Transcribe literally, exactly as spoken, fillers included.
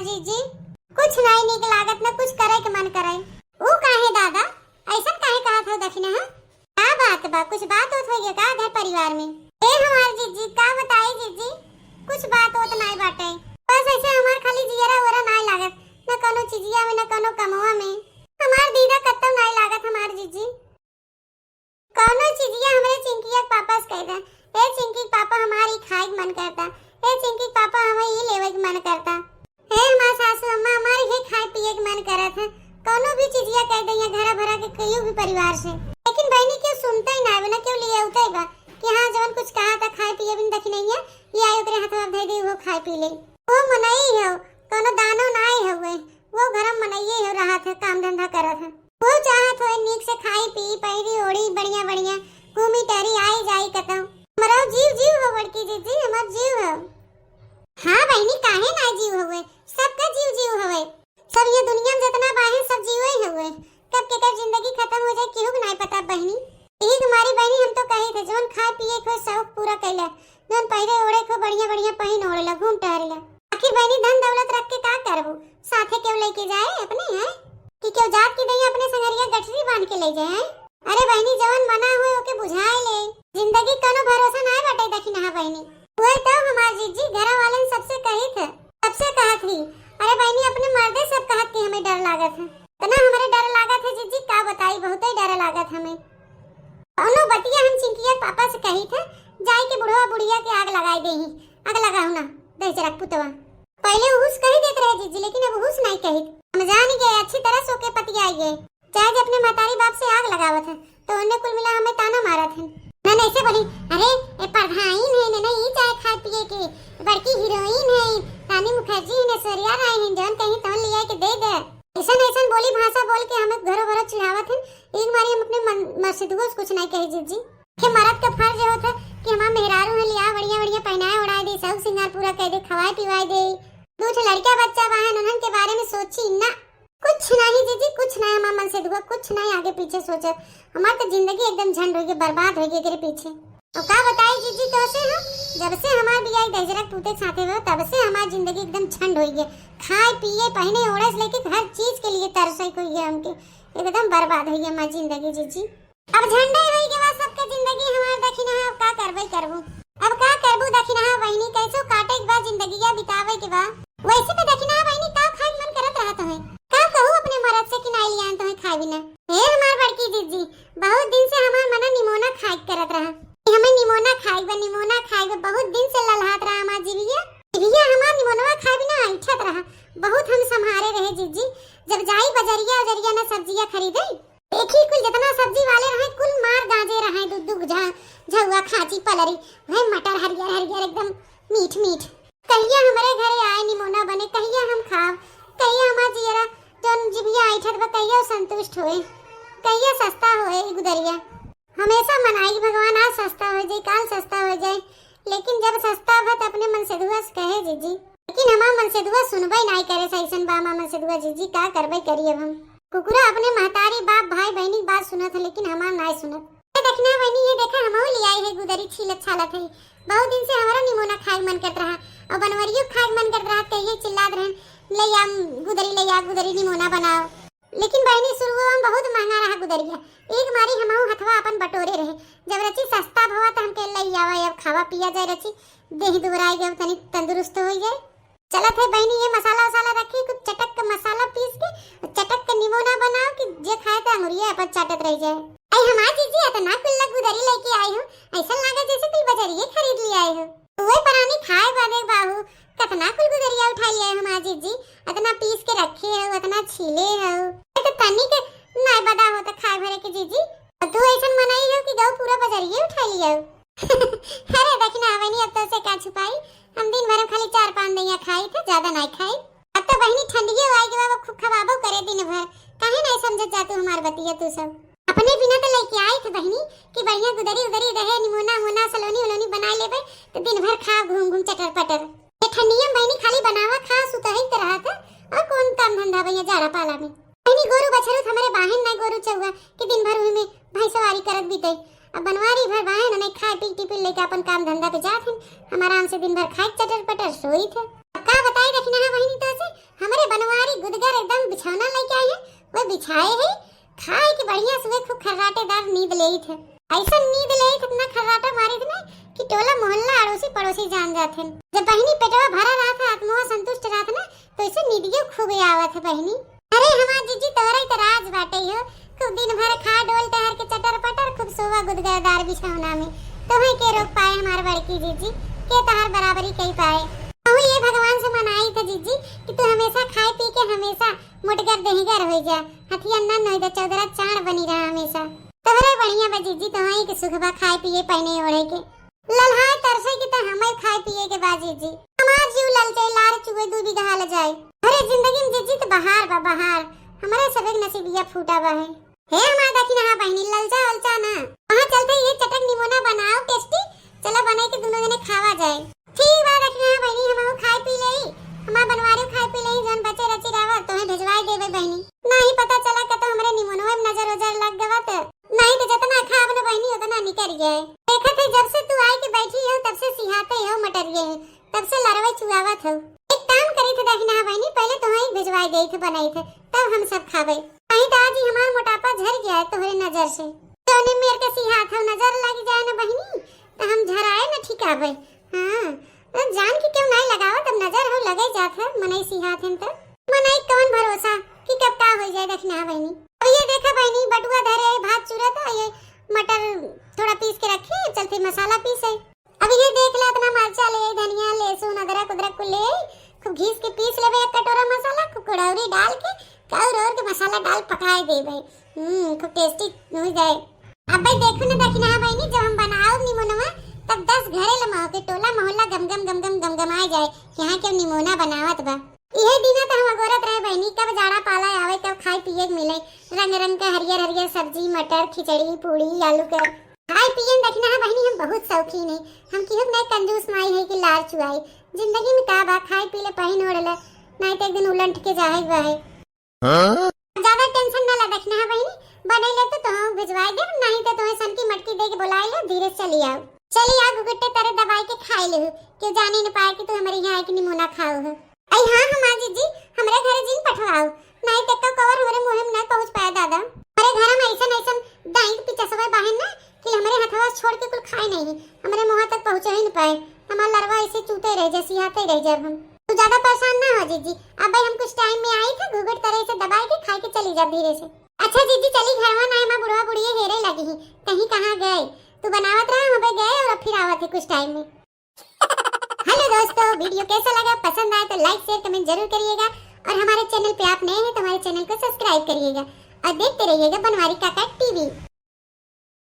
जीजी, कुछ नाई नीक लागत, न कुछ करे के मन करे। ऊ काहे दादा, ऐसन काहे कहत हो दखिनहा? का बात बा? कुछ बात होत होइगे का घर परिवार में? ए हमार जीजी, का बताई जीजी, कुछ बात होत नाई बाटे। बस ऐसे हमार खाली जियरा ओरा नाई लागत, न कौनो चीजिया में, न कौनो कमवा में। हमार दीदा कत्तो नाई लागत हमार जीजी। कौनो चीजिया हमरे चिंकिया के पापा से कह दे, "ए चिंकी के पापा, हमार ई खाए के मन करता, ए चिंकी के पापा, हमें ई लेवे के मन करता।" ए हमार सासू अम्मा, हमार ये खाए पिए के मन करत है। कौनो भी चीजिया कह दे यहाँ घरा भरा के कहियो भी परिवार से, लेकिन बहनी केहू सुनते ही ना आवे, ना केहू ले आउते बा कि हाँ, जवन कुछ कहा था खाए पिए बिन दखिनैया, ये आई ओकरे हाथवा धइ दे, वो खाए पी ले। वो मनई हो, कौनो दानो नाई हउए, वो घरम मनइये हो रहत है, काम धंधा करत है। वो चाहत होए नीक से खाई पी, पहिरी ओढ़ी, बढ़िया बढ़िया घूमी टहरी, आई जाई कतौ। हमरो जीव जीव हो बड़की जीजी, हमर जीव हो। हाँ बहिनी, काहे ना जीव हुए, सबका जीव जीव हुए। सब ये दुनिया में जितना बाहे सब जीवे ही हुए। कब केकर जिंदगी खत्म हो जाए केहू के नाई पता बहिनी। यही तुम्हारी बहिनी हम तो कहे थे जौन खाए पिए के होए शौक पूरा कैला, जौन पहिरे ओढ़े के हो बढ़िया बढ़िया पहिन ओढ़ ला, घूम टहर ला। आखिर बहिनी धन दौलत रख के का करबू, साथे केहू लेके जाए अपने हैं कि केहू जात की दइया अपने संगरिया गठरी बांध के ले जाए हैं? अरे बहिनी जवन बना हुए ओके बुझाए ले, जिंदगी कौनो भरोसा नाई बाटे दखिनहा बहिनी। वही तो हमार जीजी घरा वालन सबसे कही थे, सबसे कहत ही। अरे बहिनी अपने मर्दे सब कहत कि हमें डर लागत है, इतना हमरे डर लागत है जीजी का बताई, बहुते डर लागत हमें। कौनो बतिया हम चिंकिया के पापा से कही थे, जाए के बुढ़वा बुढ़िया के आग लगाए देही, आग लगाऊ ना दहिजरा के पुतवा। पहले उहुस कही देत रहे जीजी, लेकिन अब उहुस नाई कहित। हम जान गए, अच्छी तरह से ओके पतियाई गए। चाहे जे अपने महतारी बाप से आग लगावत है, तो उन्हें कुल मिला हमें ताना मारत है। ना ऐसे बोली, "अरे, ए प्रधाइन है, ना, ना, ई चाहे खाए पिए के, बड़की हीरोइन है, रानी मुखर्जी है, ऐश्वर्या राय है, जौन कहीं तौन लिया के दे दे।" ऐसन, ऐसन बोली भाषा बोल के हमें घरों घरों चिढ़ावत है। एक बारी हम अपने मन, मर्सिदुओ से कुछ नाई कहे जीजी। के मरद के फर्ज होत है कि हमार मेहरारू है, लिया बढ़िया बढ़िया पहनाए ओढ़ाए दे, शौक सिंगार पूरा कर दे, खवाए पिवाए दे। दू ठे लड़का बच्चा बाहन, उन्हन के बारे में सोची ना। कुछ नहीं जीजी, कुछ नहीं, हमार मनसेधुआ कुछ नहीं आगे पीछे सोचत। हमार तो जिंदगी एकदम झंड होइगे, बर्बाद होइगे एकरे पीछे। और का बताई जीजी तोसे हम, जब से हमार बियाह दहिजरा के पूते के साथे हुआ, तब से हमार जिंदगी एकदम झंड होइगे। खाए पिए पहने ओढ़े से लेके हर चीज के लिए तरसई होइगे हमके, एकदम बर्बाद होइगे हमार जिंदगी जीजी। अब झंडे होइगे बा सबके जिंदगी हमार दखिनहा, अब का करबे करबू, अब का करबू दखिनहा बहिनी, कैसो काटे के बा जिंदगिया बितावे के बा। वैसे तो दखिनहा बहिनी का खाए के मन करत रहत है, का कहू अपने मरद से कि नाई लियान तुम्हें खाए बिना। हे हमार बड़की जीजी, बहुत दिन से हमार मना निमोना खाए के करत रहा, कि हमें निमोना खाए बा, निमोना खाए बा, बहुत दिन से ललहात रहा हमार जीविया, जीविया हमार निमोनवा खाए बिना ऐठत रहा। बहुत हम संभारे रहे जीजी, जब जाई बजरिया उजरिया ना सब्जिया खरीदे, देखी कुल जितना सब्जी वाले रहे, कुल मार गांजे रहे, दू दू झा-, झउआ, खांची, पलरी, वह मटर हरियर हरियर एकदम मीठ मीठ। कहिया हमरे घरे आए निमोना बने, कहिया हम खाब, कहिया हमार जियरा जौन जिभिया ऐठत बा, कहिया उ संतुष्ट होए, कहिया सस्ता होए ई गुदरिया। हमेशा मनाई कि भगवान आज सस्ता हो जाए, काल सस्ता हो जाए, लेकिन जब सस्ता भा त अपने मनसेधुआ से कहे जीजी, लेकिन हमार मनसेधुआ सुनबे नाई करे, सैसन बा हमार मनसेधुआ जीजी, का करबे करी अब हम। कुकुरा अपने महतारी, बाप, भाई, बहिनी के बात सुनत है, लेकिन हमार नाय सुनत। ए दखिनहा बहिनी, ये देखा, हमहू ले आई है गुदरी, छीलत छालत है। बहुत दिन से हमरो निमोना खाए के मन करत रहा, और बनवरियो खाए के मन करत रहा, कहिए चिल्लात रहन, "ले आ गुदरी, ले आ गुदरी, निमोना बनाओ।" लेकिन बहिनी, शुरुआ में बहुत महंगा रहा गुदरिया, एक मारी हमहू हथवा अपन बटोरे रहे। जब रची सस्ता भवा, त हमके ले आवा, अब खावा पिया जाए रची, देह दुबराई गए, तनी तंदुरुस्त हो जाए। चलत है बहिनी, ये मसाला वसाला रखी, कुछ चटक के मसाला पीस के, चटक के निमोना बनाओ कि जे खाए त अंगुरिया अपन चाटत रह जाए। आई हमार जीजी, इतना कुल्ला गुदरी लेके आई हो, ऐसा लागे जैसे कोई बजरिए खरीद ले आई हो। उहे परानी खाए बदे बाहू, कितना कुल गुदरिया उठा ले आई हमार जीजी, इतना पीस के रखे हो, इतना छीले हो, ये तो तनी के नाय बदा हो तो खाए भरे के जीजी, और तू ऐसन मनई हो कि गऊ पूरा बजरिए उठा ले आई हो। अरे दखिनहा बहिनी, अब तोसे का छुपाई, हम दिन भर में खाली चार पान दइया खाई थे, ज्यादा नाई खाई। अब तो बहिनी ठंडियो आई गवा, वो खूब खवाबो करे दिन भर। काहे नाई समझत जा तू हमार बतिया तू सब? अपने बिना तो लेके आई थे बहिनी कि बढ़िया गुदरी उदरी रहे, निमोना मोना सलोनी उलोनी बनाए लेबे, तो दिन भर खा घूम घूम चटर पटर। ये ठंडिया में बहिनी खाली बनावा खा सुतही तो रहत है, और कौन काम धंधा भैया जाड़ा पाला में। बहिनी गोरू बछरू तो हमरे बाहिन ना गोरू चौवा कि दिन भर उही में भैंसवारी करत बीते। अब बनवारी भर बाहन उन्हें खाए पी टिफिन लेके अपन काम धंधा पे जात हन। हम आराम से दिन भर खाए चटर पटर सोई थे। अब का बताई दखिनहा बहिनी तो से, हमरे बनवारी गुदगर एकदम बिछौना लइके आई है, वो बिछाए है, खाए के बढ़िया सुबह खूब खर्राटेदार नींद लेइत है। अइसन नींद लेइत, इतना खर्राटा मारित ना कि टोला मोहल्ला अड़ोसी पड़ोसी जान जात हैं। जब बहिनी पेटवा भरा रहत है, आत्मवा संतुष्ट रहत ना, तो इसे नींदियो खूब आवत है बहिनी। अरे हमार जीजी, तोहरा ही तो राज बाटे हो, खूब दिन भर खा डोल टहर के चटर पटर, खूब सोवा गुदगरदार बिछौना में। तोहे के रोक पाए हमार बड़की जीजी, के तोहार बराबरी कई पाए। अहू ये भगवान से मनाई था जीजी कि तू हमेशा खाए पी के हमेशा मोटगर देहगर होइ जा, हथिया नन होइ जा, चौदरा चाण बनी रहा हमेशा। तोहरे बढ़िया बा जीजी, तोहई के सुख बा खाए पिए पहने ओढ़े के। लल्हाए तरसे की त हमई खाए पिए के बा जीजी। हमार जीव ललचे लार चुए दू बीघा हल जाए। अरे जिंदगी में जीजी त बहार बा बहार, हमरे सबे के नसीबिया फूटा बा है। हे हमार दखिनहा बहिनी, ललचा उलचा ना। वहाँ चलते ये चटक निमोना बनाओ टेस्टी, चला बनाई के दोनों जने खावा जाए। ठीक बा दखिनहा बहिनी, हमहू खाए पी लेई, हमार बनवारी खाए पी लेई, जौन बचे रची रावा तोहे भेजवाए देबे बहिनी। नाही पता चला कतो हमरे निमोनवे में नजर ओजर लग गवा त, नाही त जतना खाब न बहिनी ओतना निकर गए। देखत है जब से तू आए के बैठी हो तब से सिहाते हो मटर गए, तब से लरवे चुआवत हो। एक काम करी थे दखिनहा बहिनी, पहले तोहे ही भेजवाए गई थे बनाई थे, तब हम सब खाबे। कहीं तो आज ही हमार मोटापा झर गया है तोहरे नजर से। जौने मेर के सिहात हो नजर लग जाए न बहिनी, तो हम झराए न ठिकाबे। हाँ, अब जान के क्यों नहीं लगावत, अब नजर हो लगे जात है, मनई सिहात हन त। मनई कौन भरोसा कि कब का हो जाए दखिनहा बहिनी। अब ये देखा बहिनी, बटुआ धरे है, भात चूरत है, ये मटर थोड़ा पीस के रखे, चलते मसाला पीसे। अब ये देख ले, इतना मरचा ले, धनिया, लहसुन, अदरक, उदरक को ले, खूब घीस के पीस लेबे एक कटोरा मसाला, खूब कुड़ौरी डाल के, कौर और के मसाला डाल पकाए देबे। हम्म, खूब टेस्टी हो जाए। अब भाई देखो ना दखिनहा बहिनी, जब हम बनाओ निमोनवा, तब दस घरे लमाओ के टोला मोहल्ला गम गम गम गम गम गमाए जाए कि यहाँ के निमोना बनावत बा। इहे दिना त हम अगोरत रहे बहिनी, कब जाड़ा पाला आवे, कब खाए पिए के मिले, रंग रंग के हरियर हरियर सब्जी, मटर, खिचड़ी, पूड़ी, आलू के। खाए पिए में दखिनहा बहिनी हम बहुत शौकीन है, हम केहू के नहीं कंजूस माई है कि लार चुआई। जिंदगी में का बा, खाए पी ले, पहिन ओढ़ ले, नहीं तो एक दिन उलंठ के जाए के बा है। हाँ? ज्यादा टेंशन ना ला दखिनहा बहिनी, बने ले तो तोहू भिजवाए देब, नहीं तो तोहे सन की मटकी दे के बुलाए ले, धीरे से चली आओ। चली आ घुघुट्टे तरे दबाई के खाए ले हो, क्यों जाने न पाए कि तू हमारे यहाँ आए के निमोना खाओ हो। आई हाँ हमार जीजी, हमरे घरे जिन पठवाओ, नहीं तो का कवर हमरे मुँह में ना पहुँच पाए दादा। हमरे घर में ऐसन ऐसन दाई के पिचसवे बाहन ना कि हमरे हथवा छोड़ के कुल खाए नहीं, हमरे मुँह तक पहुँचे ही न पाए। हमार लरवा ऐसे चूते रह जाए, सिहाते रह जाए हम। तू ज्यादा परेशान ना हो जीजी, अब भाई हम कुछ टाइम में आई थे, घुघुट तरे से दबाए के खाए के चली जा धीरे से। अच्छा जीजी चली घरवा ना, हमार बुढ़वा बुढ़िए हेरे लगी ही, कहीं कहाँ गए। तू बनावत रहा, हम अबे गए और अब फिर आवत है कुछ टाइम में। हेलो दोस्तों, वीडियो कैसा लगा? पसंद आए तो लाइक शेयर कमेंट जरूर करिएगा और हमारे चैनल पे आप नए हैं तो हमारे चैनल को सब्सक्राइब करिएगा और देखते रहिएगा बनवारी काका टीवी।